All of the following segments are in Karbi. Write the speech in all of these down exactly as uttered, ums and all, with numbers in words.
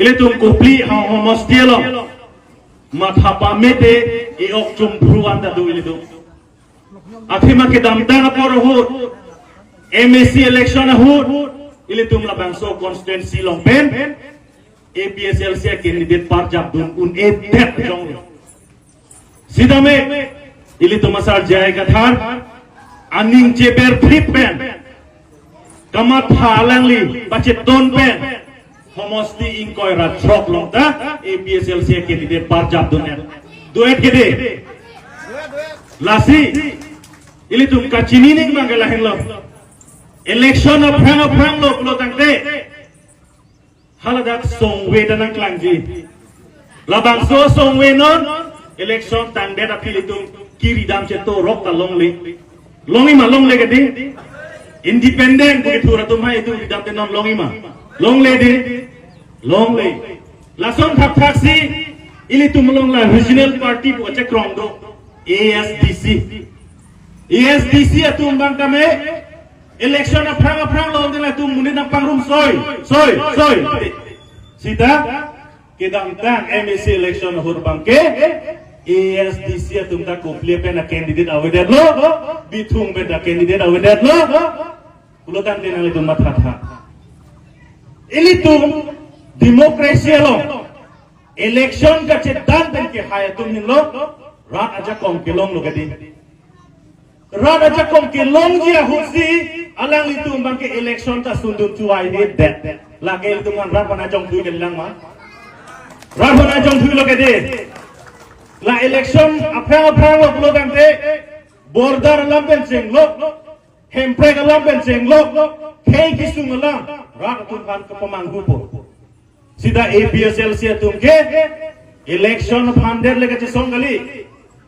Ilitum Kopili ha homosti along matha pamete e-ok chum phru an ta do ilitum. Athema kedamtang apor ahut M A C election ahut ilitum labangso constituency along pen A P H L C a candidate parjap dun un-edet jong. Sitame ilitum asar J I Kathar aning cheber phip pen kamatha alangli pachetong pen homosti ingkoi ra throk along ta A P H L C a candidate parjap dun-et. Do-et kedi. Lasi ilitum kachini ning abang ke lahenlo. Election aphrang aphrang lo pulo tangte haladak songve ta nangklangji. Labangso songve non election tangdet aphi ilitum kiri dam cheto rok ta longle. Longji ma longle kedi? Independent pu kethur atum hai itum ridam te non longji ma? Longle di? Longle. Lason thakthak si ilitum along la regional party pu kachekrong do, A S D C. A S D C atum abang tame election aphrang aphrang lo, latum monit nangpangrum soi, soi, soi. Sita kedamtang M A C election ahut abang ke A S D C atum ta Kopili pen a candidate avedetlo, Bithung pen ta candidate avedetlo. Pulo tangte nanglitum mathatha. Ilitum democracy along election kachedan pen kehai atum henlo rat ajakong kelonglo kedi. Rat ajakong kelongji ahut si alanglitum abang ke election ta sundun chuai-edet. Lake ilitum an rat aphan ajongthui kelang ma? Rat aphan ajongthuilo kedi. La election aphrang aphrang lo pulo tangte border alam pen chenglo, hemprek alam pen chenglo, khei kesung alam rat atum aphan kapamanghupo. Sita A P H L C atum ke election aphan det le kachesong kali.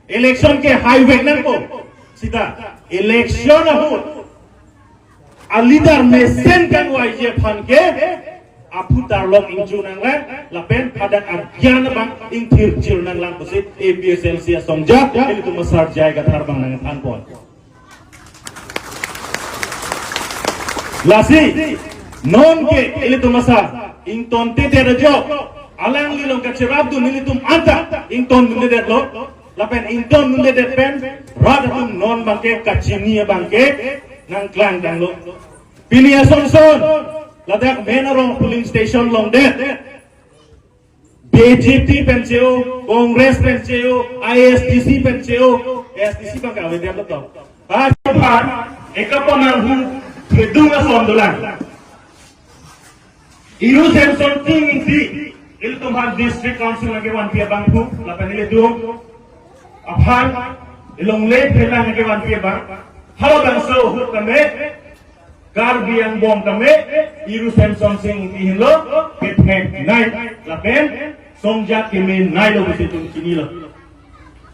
Election ke haivek nangpo. Sita election ahut a leader mesen kangvaiji aphan ke aphutar along ingju nanglang, lapen hadak agyan abang ingthirchir nanglang pusi A P H L C asongja ilitum asar J I Kathar abang nangthanpon. Lasi non ke ilitum asar ingtontedet ajo, alangli along kacherapdun ilitum anta ingtontedet lo. Lapen ingtondundedet pen rat atum non abang ke kachini abang ke nangklangdanglo. Pini asonson ladak Menarong polling station along det B J P pen che-o, Congress pen che-o, I S D C pen che-o, I S D C abang ke avedetlo to. Aphan ekapamanghu kedung ason dolang. Iru Semson Sing Ingti, ilitum aphan District Council nangkevanpi abangphu, lapen ilitum aphan ilongle phelang nangkevanpi abang. Halabangso ahut tame Karbi angbong tame Iru Semson Sing Ingti henlo ketheknei lapen songja kemeneilo pusi itum chinilo.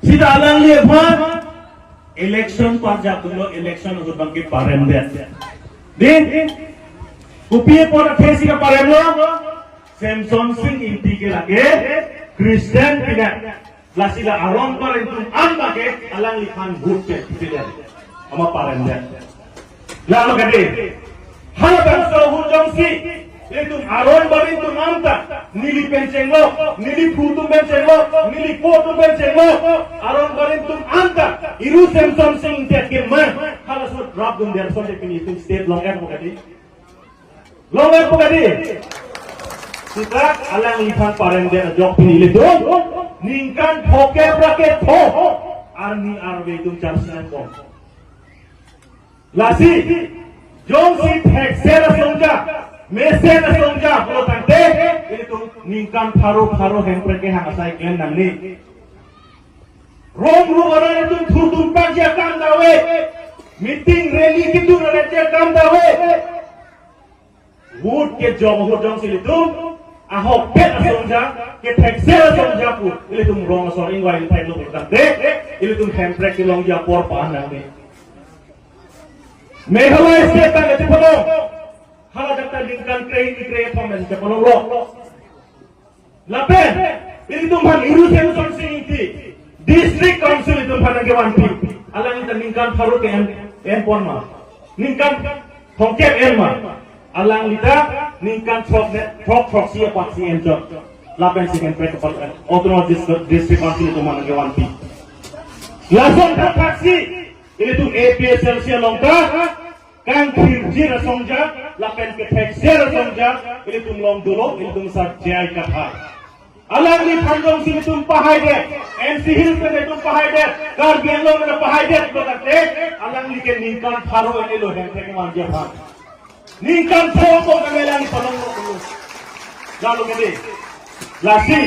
Sita alangli aphan election parjapdunlo, election ahut abang ke paremdet. Dei, kopi apot athesi kaparemlo? Semson Sing Ingti ke lake Christian pinat. Lasi la aron barim atum an abang ke alangliphan vote ke pitiler. Amat paremdet. Lalu kade, halabangso ahut jongsi ilitum aron barim atum anta neli pen chenglo, neli phu atum pen chenglo, neli po atum pen chenglo, aron barim atum anta Iru Semson Sing Ingti ke ma, halaso rapdundet asonte pini itum state along er po kedi. Along er po kedi. Sita alangliphan paremdet ajok pini ilitum ningkan phokep ra ketho arni arve itum charsi nangkok. Lasi jongsi thekser asongja, mesen asongja pulo tangte ilitum ningkan pharo pharo hemprek kehang asai klem nangne. Rong ru aran atum thurdun pakji akam ta ave. Meeting rally kedun aran akam ta ave. Vote kejok ahut jongsi ilitum ahokpet asongja, kethekser asongja pu ilitum rong asor ingvai ingtheklo pulo tangte ilitum hemprek kelongji apor pa-an nangne. Meghalaya state abang kachepalong. Haladak ta ningkan kre-hini kre-kethom pen chepalonglo. Lapen ilitum aphan Iru Semson Sing Ingti District Council ilitum aphan nangkevanpi. Alangli ta ningkan pharo ke-en, enpon ma? Ningkan thomkep en ma? Alangli ta ningkan throk ne, throk throksi apaksi enchot. Lapen second track kapal, eh, autonomous dis-, district council atum aphan nangkevanpi. Lason thakthak si, ilitum A P H L C along ta, kangthirjir asong ajat, lapen kethekjir asong ajat, ilitum along dolo, ilitum Sar J I Kathar. Alangliphan jongsi ilitum pahaidet, N C Hills pen ilitum pahaidet, Karbi Anglong pen pahaidet, pulote, alangli ke ningkan pharo ene lo hemthek manji aphan. Ningkan pharo ko kami alangli palong lo dulu. Lalu kami, lasi,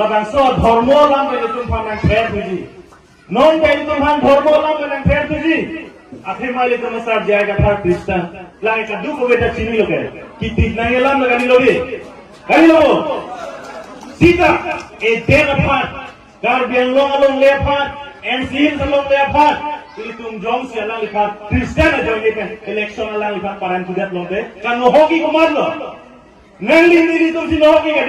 labangso dhormo alam pen ilitum aphan nangther thuji. Non pen ilitum aphan dhormo alam pen nangther thuji. Athema ilitum Sar J I Kathar Christian. Lang kadokave ta chinilo ke. Kitik nangkelam lo kali lo bi. Kali lo. Sita, Eden aphan, Karbi Anglong alongle aphan, N C Hills alongle aphan, ilitum jongsi alangliphan Christian ajoine pen election alangliphan paran kudat lote, kan nohok-i komatlo. Nangli nelitum si nohok-i ke,